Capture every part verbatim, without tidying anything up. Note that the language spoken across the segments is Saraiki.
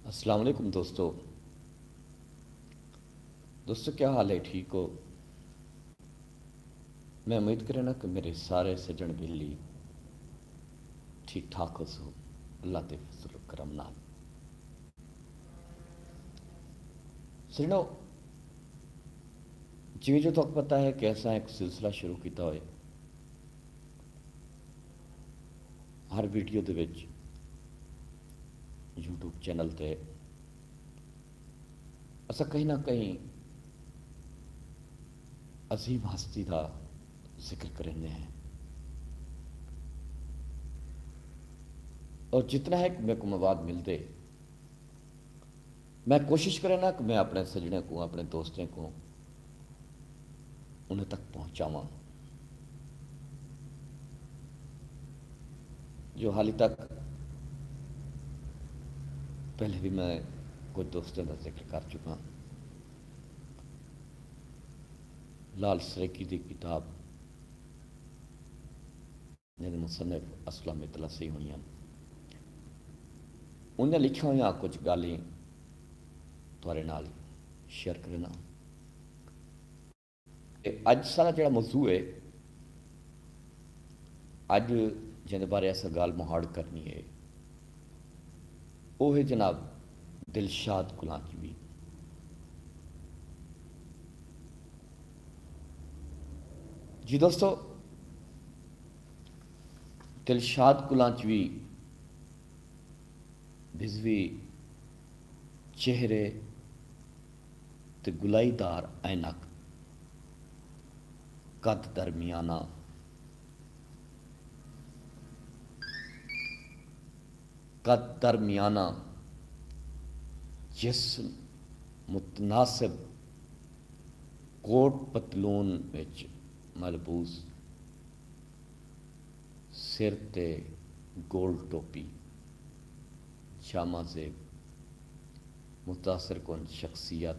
السلام علیکم دوستو۔ دوستو، کیا حال ہے؟ ٹھیک ہو؟ میں امید کرنا کہ میرے سارے سجن بیلی ٹھیک ٹھاک ہو سو، اللہ دے فضل و کرم نال۔ سجنو، جویں جو تہاکوں پتہ ہے کہ اساں ایک سلسلہ شروع کیتا ہوئے، ہر ویڈیو دے وچ یوٹیوب چینل تے اساں کہیں نہ کہیں عظیم ہستی دا ذکر کریندے ہیں، اور جتنا ہے کہ میرے کو مواد ملدے، میں کوشش کرنا کہ میں اپنے سجنے کو، اپنے دوستیں کو انہیں تک پہنچاواں۔ جو حالی تک پہلے بھی میں کچھ دوستوں کا ذکر کر چکا، لال سریکی دی کتاب، جیندے مصنف اسلم اطلسی ہوئی ہیں، انہیں لکھیا ہویا کچھ گالیں تھوڑے نال شیئر کرنا۔ تے اڄ سارا جڑا موضوع ہے، اڄ جیندے بارے اساں ڳالھ مہاڑ کرنی ہے، او ہے جناب دلشاد کلانچوی۔ جی دوستو، دلشاد کلانچوی بزوی چہرے تے گلائی دار عینک، قد درمیانہ، قد درمیانہ، جسم متناسب، کوٹ پتلون وچ ملبوس، سر تے گول ٹوپی، جامہ زیب، متاثر کن شخصیت،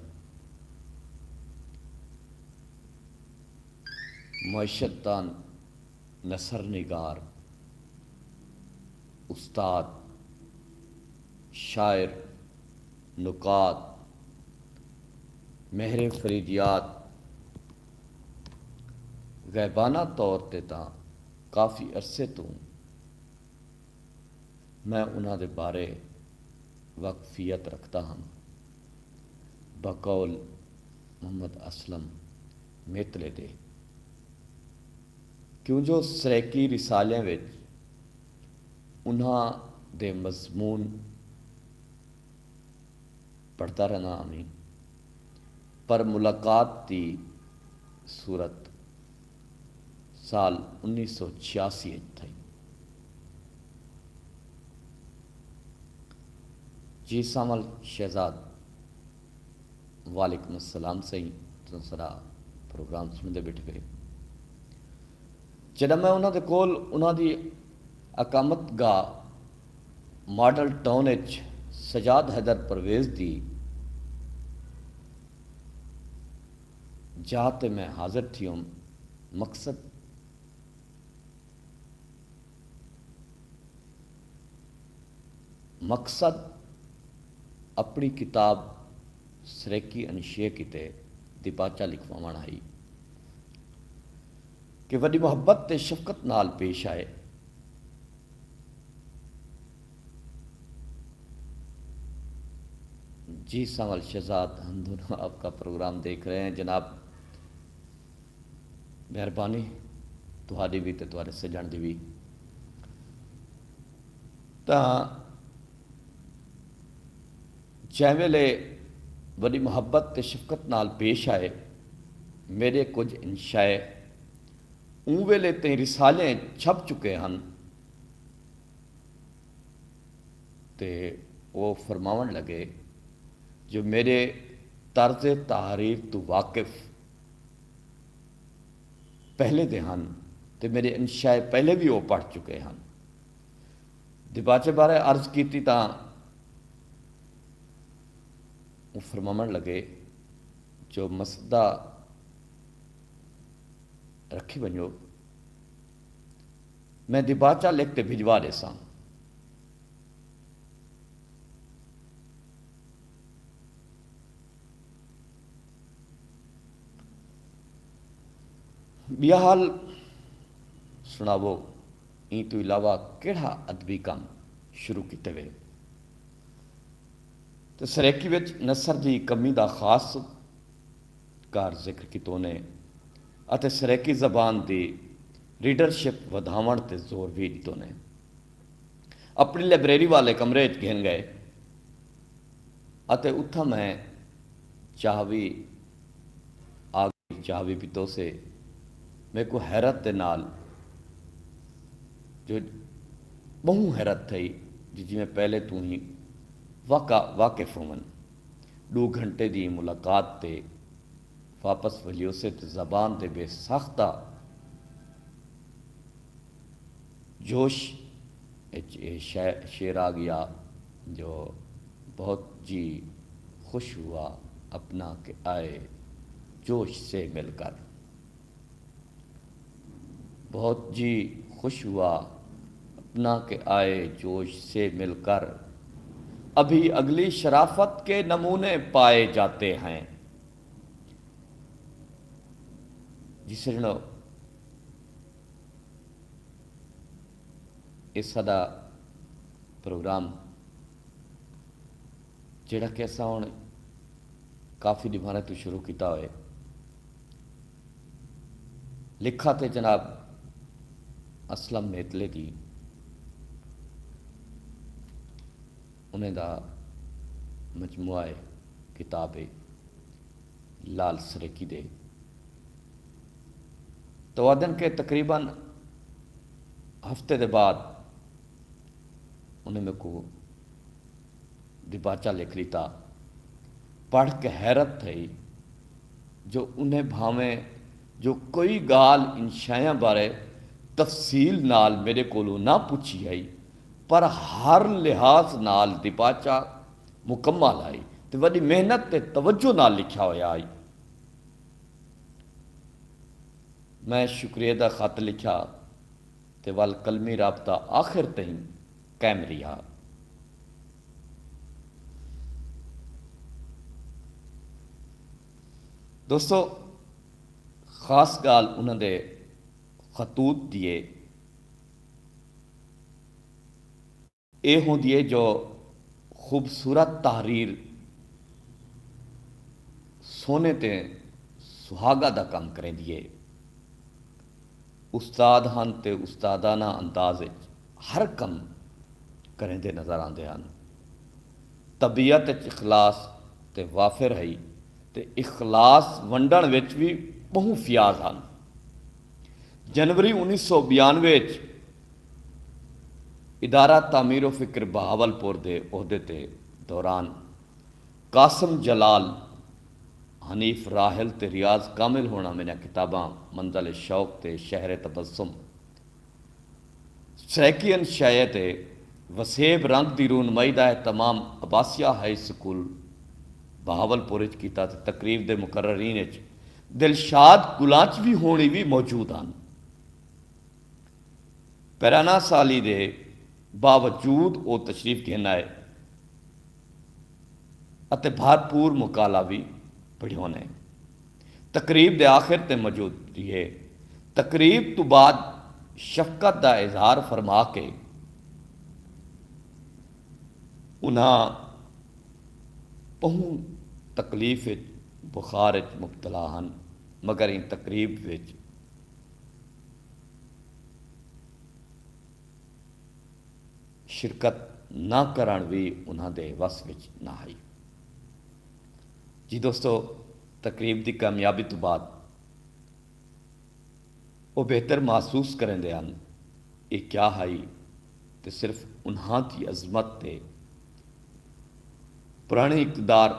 معیشت دان، نثر نگار، استاد، شاعر، نقاد، مہر فریدیات، غیبانہ طور تے تاں کافی عرصے توں میں انہاں دے بارے واقفیت رکھدا ہم، بقول محمد اسلم میتلے دے، کیوں جو سرائیکی رسالیاں وچ انہاں دے مضمون پڑھدا رہنا ہمی، پر ملاقات دی صورت سال انیس سو چھیاسی اچ تھئی۔ جی سانول شہزاد، وعلیکم السلام سئیں، تساں سارا پروگرام سݨدے ٻیٹھے پئے۔ جݙاں میں انہاں دے کول انہاں دی اقامت گاہ ماڈل ٹاؤن اچ سجاد حیدر پرویز دی جاہ تے میں حاضر تھیوم، مقصد مقصد اپݨی کتاب سرائیکی انشے کیتے دیباچہ لکھواوݨ ہئی کہ وݙی محبت تے شفقت نال پیش آئے۔ جی سانول شہزاد، ہم دونوں آپ کا پروگرام دیکھ رہے ہیں جناب۔ مہربانی تہاݙی وی تے تہاݙے سڄݨ دی وی۔ تاں جیں ویلے وݙی محبت تے شفقت نال پیش آئے میݙے کجھ انشائے، اوں ویلے تئیں رسالے چھپ چکے ہن۔ تے او فرماوݨ لڳے جو میݙے طرز تحریر توں واقف پہلے دے ہن تے میݙے انشائے پہلے وی او پڑھ چکے ہن۔ دیباچے بارے عرض کیتی تاں او فرماوݨ لڳے جو مسودہ رکھی ونڄو، میں دیباچہ لکھ تے بھجوا ݙیساں۔ ٻیا حال سݨاوو، ایں توں علاوہ کیڑھا ادبی کم شروع کیتے وے؟ تے سرائیکی وچ نثر دی کمی دا خاص کر ذکر کیتو نے اتے سرائیکی زبان دی ریڈرشپ ودھاوݨ تے زور وی ݙتو نے۔ اپݨی لائبریری والے کمرے اچ گھن ڳئے اتے اتھاں میں چاہ وی آ ڳئی، چاہ وی پیتوسے۔ میکوں حیرت دے نال جو ٻہوں حیرت تھئی جو جیویں پہلے توں ہی واقع واقف ہوون۔ ݙو گھنٹے دی ملاقات تے واپس ولیوسے تے زبان تے بے ساختہ جوش اچ اے شے- شعر آ ڳیا جو بہت جی خوش ہوا اپنا کہ آئے جوش سے مل کر، بہت جی خوش ہوا اپنا کہ آئے جوش سے مل کر، ابھی اگلی شرافت کے نمونے پائے جاتے ہیں۔ جی سجنو، اے ساݙا پروگرام جیڑھا کہ اساں ہݨ کافی ݙیوانیں توں شروع کیتا ہوئے، لکھت ہے جناب اسلم میتلے دی، انہیں دا مجموعہ ہے، کتاب ہے۔ لال سریکی دے تو آدن کہ تقریباً ہفتے دے بعد انہیں میکوں دیباچہ لکھ لیتا۔ پڑھ کے حیرت تھئی جو انہیں بھاویں جو کوئی ڳالھ ان شیاں بارے تفصیل نال میݙے کولوں نہ پچھی ہئی، پر ہر لحاظ نال دیباچہ مکمل ہئی تے وݙی محنت تے توجہ نال لکھیا ہویا ہئی۔ میں شکریہ دا خط لکھیا تے ول قلمی رابطہ آخر تئیں قائم رہیا۔ دوستو، خاص ڳالھ انہاں دے خطوط دی اے۔ اے ہوندی ہے جو خوبصورت تحریر سونے تے سہاڳا دا کم کریندی ہے۔ استاد ہن تے استادانہ انداز اچ ہر کم کریندے نظر آندے ہن۔ طبیعت اچ اخلاص تے وافر ہئی تے اخلاص ونڈݨ وچ وی ٻہوں فیاض ہن۔ جنوری انیس سو بیانوے اچ ادارہ تعمیر و فکر بہاولپور دے عہدے تے دوران قاسم جلال، حنیف راحل تے ریاض کامل ہوݨاں میݙیاں کتاباں منزل شوق تے شہر تبسم سرائیکی انشائیہ تے وسیب رنگ دی رونمائی دا اہتمام عباسیہ ہائی سکول بہاولپور اچ کیتا تے تقریب دے مقررین اچ دلشاد گلانچوی ہوݨی وی موجود ہن۔ پیرانا سالی دے باوجود او تشریف گھن آئے اتے بھرپور مکالہ وی پڑھیونے۔ تقریب دے آخر تے موجود ریہے۔ تقریب توں بعد شفقت دا اظہار فرما کے انہاں ٻہوں تکلیف اچ بخار اچ مبتلا ہن، مگر ایں تقریب وچ شرکت نہ کرݨ وی انہاں دے وس وچ نہ ہئی۔ جی دوستو، تقریب دی کامیابی توں بعد او بہتر محسوس کریندے ہن۔ اے کیا ہئی تے صرف انہاں دی عظمت تے پراݨے اقتدار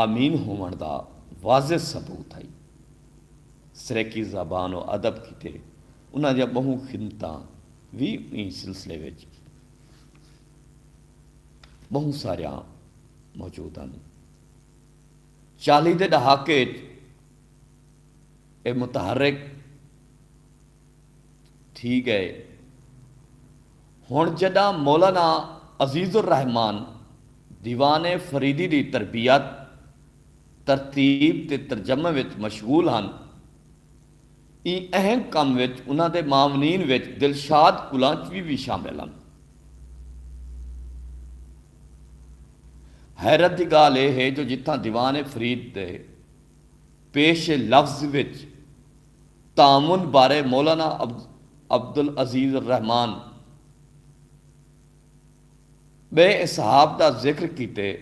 آمین ہووݨ دا واضح ثبوت ہئی۔ سرائیکی زبان و ادب کیتے انہاں دیاں ٻہوں خدمتاں وی ایں سلسلے وچ ٻہوں ساریاں موجود ہن۔ چالی دے ݙہاکے اچ اے متحرک تھی ڳئے۔ ہݨ جݙاں مولانا عزیز الرحمن دیوان فریدی دی تربیت، ترتیب تے ترجمے وچ مشغول ہن، ایں اہم کم وچ انہاں دے معاونین وچ دلشاد کلانچوی وی شامل ہن۔ حیرت دی ڳالھ اے ہے جو جتھاں دیوان فرید دے پیش لفظ وچ تعاون بارے مولانا عبد عبدالعزیز الرحمن ٻئے اصحاب دا ذکر کیتے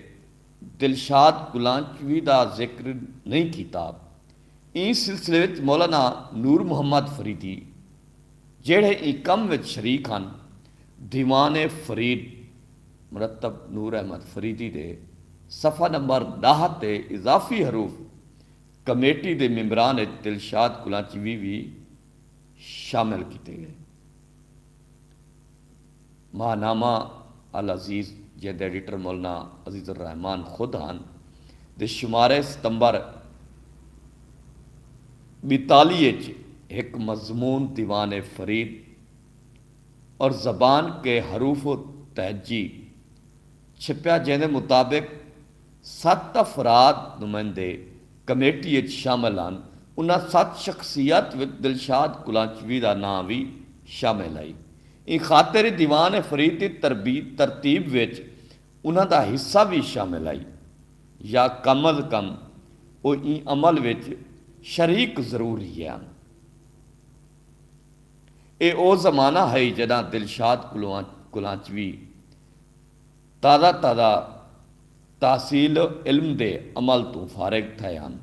دلشاد کلانچوی دا ذکر نئیں کیتا۔ ایں سلسلے وچ مولانا نور محمد فریدی جیڑھے ایں کم وچ شریک ہن، دیوان فرید مرتب نور احمد فریدی دے صفحہ نمبر ݙاہ تے اضافی حروف کمیٹی دے ممبران اچ دلشاد کلانچوی وی شامل کیتے ڳئے۔ ماہنامہ العزیز جیندے ایڈیٹر مولانا عزیز الرحمن خود ہن دے شمارے ستمبر ٻیتالیہ اچ ہک مضمون دیوان فرید اور زبان کے حروف و تہجی چھپیا جیندے مطابق ست افراد نمائندے کمیٹی اچ شامل ہن۔ انہاں ست شخصیات وچ دلشاد کلانچوی دا ناں وی شامل ہئی۔ ایں خاطر دیوان فرید دی تربی ترتیب وچ انہاں دا حصہ وی شامل ہئی یا کم از کم او ایں عمل وچ شریک ضرور ہیے ہن۔ اے او زمانہ ہئی جݙاں دلشاد کلوانچ کلانچوی تازہ تازہ تحصیل علم دے عمل توں فارغ تھئے ہن۔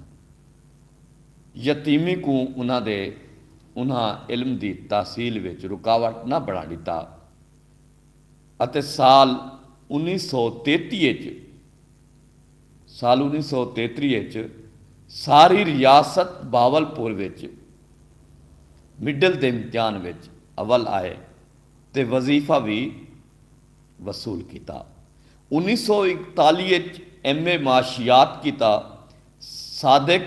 یتیمی کوں انہاں دے انہاں علم دی تحصیل وچ رکاوٹ نہ بݨا ݙتا اتے سال انیس سو تیتی اچ سال انیس سو تیتی اچ ساری ریاست بہاولپور وچ مڈل دے امتحان وچ اول آئے تے وظیفہ وی وصول کیتا۔ انیس سو اکتالیہ اچ ایم اے معاشیات کیتا۔ صادق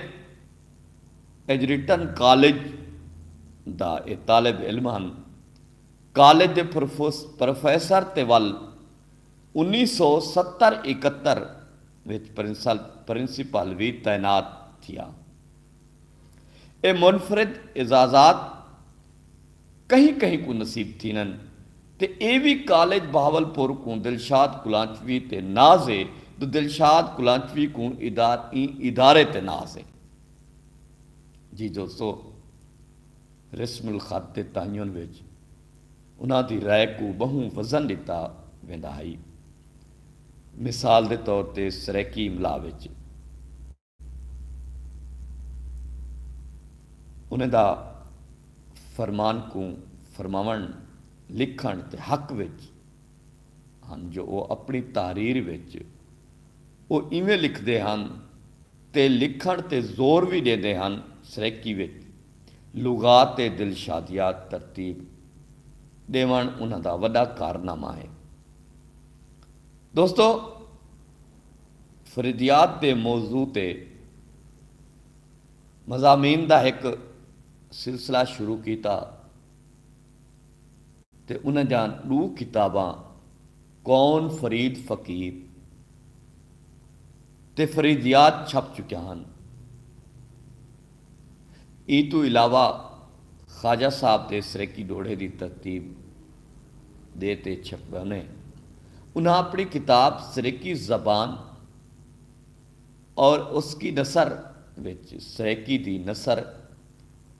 ایجریٹن کالج دا اے طالب علم ہن۔ کالج دے پروفیسر تے ول انیس سو ستر اکہتر وچ پرنسپل وی تعینات تھیا۔ اے منفرد اعزازات کہیں کہیں کوں نصیب تھیندن تے اے وی کالج بہاول پور کوں دلشاد کلانچوی تے ناز اے جو دلشاد کلانچوی کوں ادار ایں ادارے تے ناز اے۔ جی دوستو، رسم الخط دے تعین وچ انہاں دی رائے کوں ٻہوں وزن ݙتا ویندا ہئی۔ مثال دے طور تے سرائیکی املا وچ انہیں دا فرمان کوں فرماوݨ لکھݨ تے حق وچ ہن جو او اپݨی تحریر وچ او ایویں لکھدے ہن تے لکھݨ تے زور وی ݙیندے ہن۔ سرائیکی وچ لغات تے دلشادیات ترتیب ݙیوݨ انہاں دا وݙا کارنامہ ہے۔ دوستو، فریدیات دے موضوع تے مضامین دا ہک سلسلہ شروع کیتا تے انہاں دیاں ݙو کتاباں کون فرید فقیر تے فریدیات چھپ چکیاں ہن۔ ایں توں علاوہ خواجہ صاحب دے سرائیکی ݙوہڑے دی ترتیب دے تے چھپونے۔ انہاں اپݨی کتاب سرائیکی زبان اور اس کی نثر وچ سرائیکی دی نثر،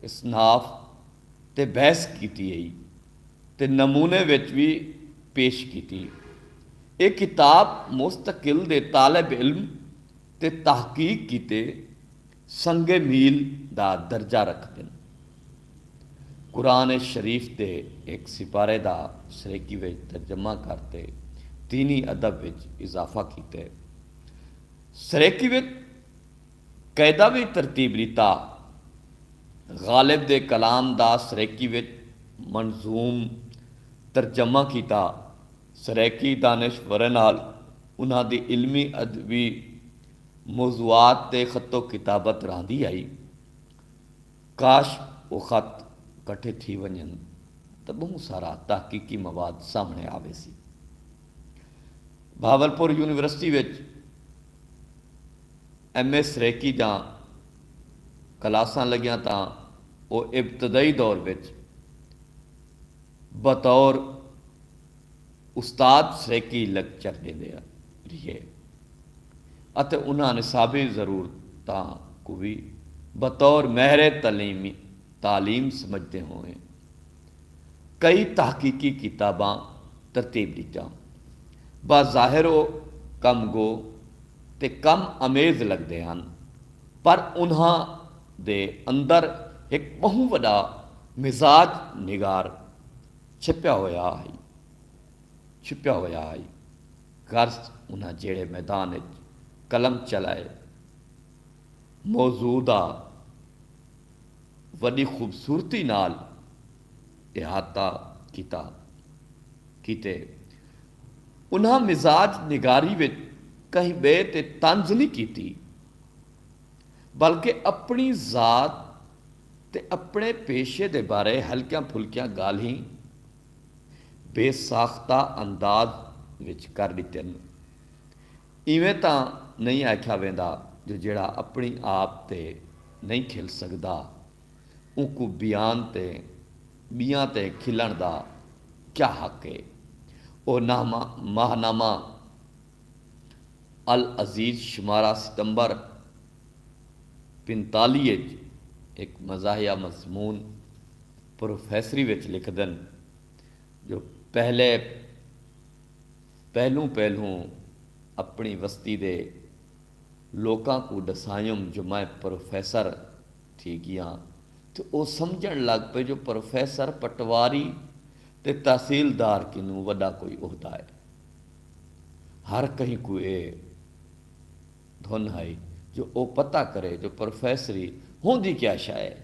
اصناف تے بحث کیتی ہئی تے نمونے وچ وی پیش کیتی۔ اے کتاب مستقل دے طالب علم تے تحقیق کیتے سنگ میل دا درجہ رکھدن۔ قرآن شریف دے ہک سپارے دا سرائیکی وچ ترجمہ کر تے دینی ادب وچ اضافہ کیتے۔ سرائیکی وچ قیدا وی ترتیب ݙتا۔ غالب دے کلام دا سرائیکی وچ منظوم ترجمہ کیتا۔ سرائیکی دانشوریں نال انہاں دی علمی ادبی موضوعات تے خط و کتابت رہندی ہئی۔ کاش او خط کٹھے تھی ونڄن تاں ٻہوں سارا تحقیقی مواد سامݨے آویسی۔ بہاولپور یونیورسٹی وچ ایم اے سرائیکی دیاں کلاساں لڳیاں تاں او ابتدائی دور وچ بطور استاد سرائیکی لیکچر ݙیندے ریہے اتے انہاں نصابی ضرورتاں کوں وی بطور مہر تعلیمی تعلیم سمجھدے ہوئیں کئی تحقیقی کتاباں ترتیب ݙتیاں۔ بظاہر او کم گو تے کم آمیز لڳدے ہن، پر انہاں دے اندر ہک ٻہوں وݙا مزاج نگار چھپیا ہویا ہئی، چھپیا ہویا ہئی۔ غرض انہاں جیڑھے میدان اچ قلم چلائے، موضوع دا وݙی خوبصورتی نال احاطہ کیتا کیتے۔ انہاں مزاج نگاری وچ کہیں ٻئے تے طنز نی کیتی، بلکہ اپݨی ذات تے اپݨے پیشے دے بارے ہلکیاں پھلکیاں ڳالھیں بے ساختہ انداز وچ کر ݙتن۔ ایویں تاں نئیں آکھیا ویندا جو جیڑھا اپݨی آپ تے نئیں کھل سڳدا اونکوں بیان تے ٻیاں تے کھلݨ دا کیا حق ہے؟ او نامہ ماہنامہ العزیز شمارہ ستمبر پنتالیہ اچ ہک مزاحیہ مضمون پروفیسری وچ لکھدن جو پہلے پہلوں پہلوں اپݨی وستی دے لوکاں کوں ݙسائم جو میں پروفیسر تھی ڳیاں تے او سمجھݨ لڳ پئے جو پروفیسر پٹواری تے تحصیلدار کنوں وݙا کوئی عہدہ ہے۔ ہر کہیں کوں اے دھن ہئی جو او پتہ کرے جو پروفیسری ہوندی کیا شئے ہے۔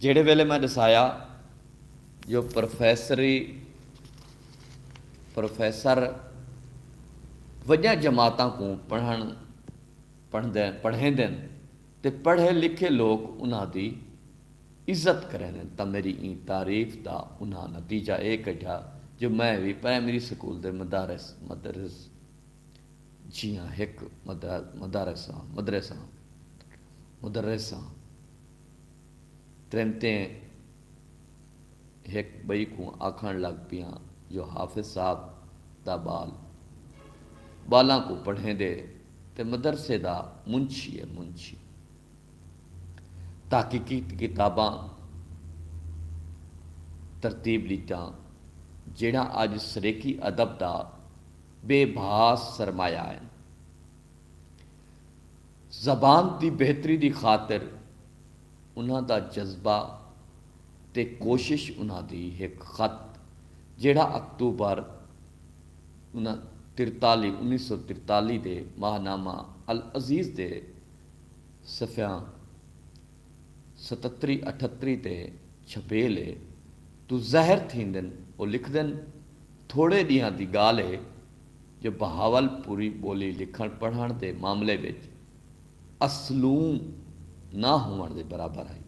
جیڑھے ویلے میں ݙسایا جو پروفیسری پروفیسر وݙیاں جماعتاں کوں پڑھݨ پڑھدے پڑھیندن تے پڑھے لکھے لوک انہاں دی عزت کریندن تاں میݙی ایں تعریف دا انہاں نتیجہ اے کڈھیا جو میں وی پرائمری سکول دے مدارس مدرس جیہاں ہک مدرساں مدرساں مدرساں تریمتیں ہک ٻئی کوں آکھݨ لڳ پیاں جو حافظ صاحب دا ٻال ٻالاں کوں پڑھیندے تے مدرسے دا منشی ہے منشی۔ تحقیقی کتاباں ترتیب ݙتیاں جیڑھاں اڄ سرائیکی ادب دا بے بھا سرمایہ ہن۔ زبان دی بہتری دی خاطر انہاں دا جذبہ تے کوشش انہاں دی ہک خط جیڑھا اکتوبر انہاں ترتالی انیس سو ترتالی دے ماہنامہ العزیز دے صفحیاں ستتری اٹھتری تے چھپیل ہے توں ظاہر تھیندن او لکھدن تھوڑے ݙینہاں دی ڳالھ ہے جو بہاول پوری ٻولی لکھݨ پڑھݨ دے معاملے وچ اسلوں نہ ہووݨ دے برابر ہئی۔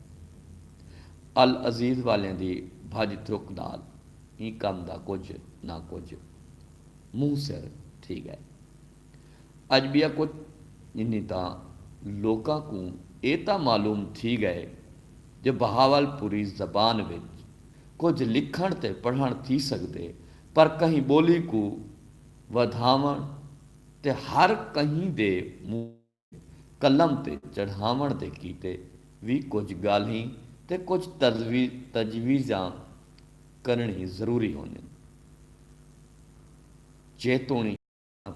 العزیز والیاں دی بھڄ ترک نال ایں کم دا کجھ نہ کجھ منہ سر تھی ڳئے۔ اڄ ٻیا کجھ انی تاں لوکاں کوں اے تاں معلوم تھی ڳئے جو بہاول پوری زبان وچ کجھ لکھݨ تے پڑھݨ تھی سڳدے پر کہیں ٻولی کوں ودھاوݨ تے ہر کہیں دے منہ قلم تے چڑھاوݨ دے کیتے وی کجھ ڳالھیں تے کجھ تجویزاں کرݨی ضروری ہوندن۔ جیتوݨی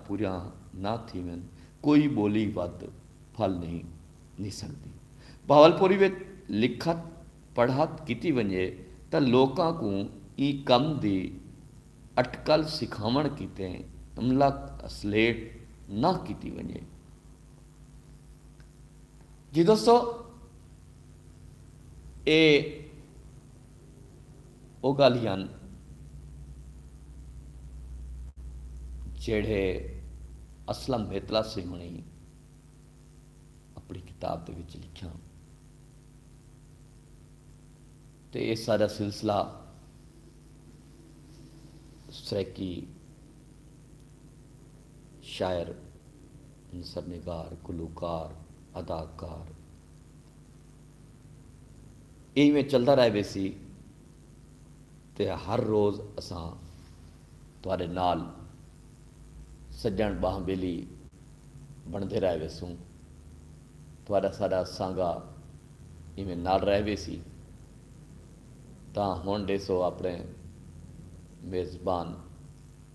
پوریاں نہ تھیون کوئی ٻولی ودھ پھل نہیں نہیں سڳدی۔ بہاولپوری وچ لکھت پڑھت کیتی ونڄے تاں لوکاں کوں ایں کم دی اٹکل سکھاوݨ کیتے عملہ اسلیٹ نہ کیتی ونڄے۔ جی دوستو، اے او ڳالھیں ہن جیڑھے اسلم میتلا سنگھ ہوݨیں اپݨی کتاب دے وچ لکھیاں۔ تے اے سارا سلسلہ سرائیکی شاعر، نثر نگار، گلوکار، اداکار، ایویں چلدا رہ ویسی تے ہر روز اساں تہاݙے نال سڄݨ ٻانہہ ٻیلی بݨدے رہ ویسوں۔ تہاݙا ساݙا سانگا ایویں نال رہ ویسی۔ تاں ہݨ ݙیسو اپݨے میزبان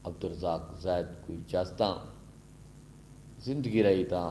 عبدالرزاق زاہد کوں اجازتاں۔ زندگی رہی تاں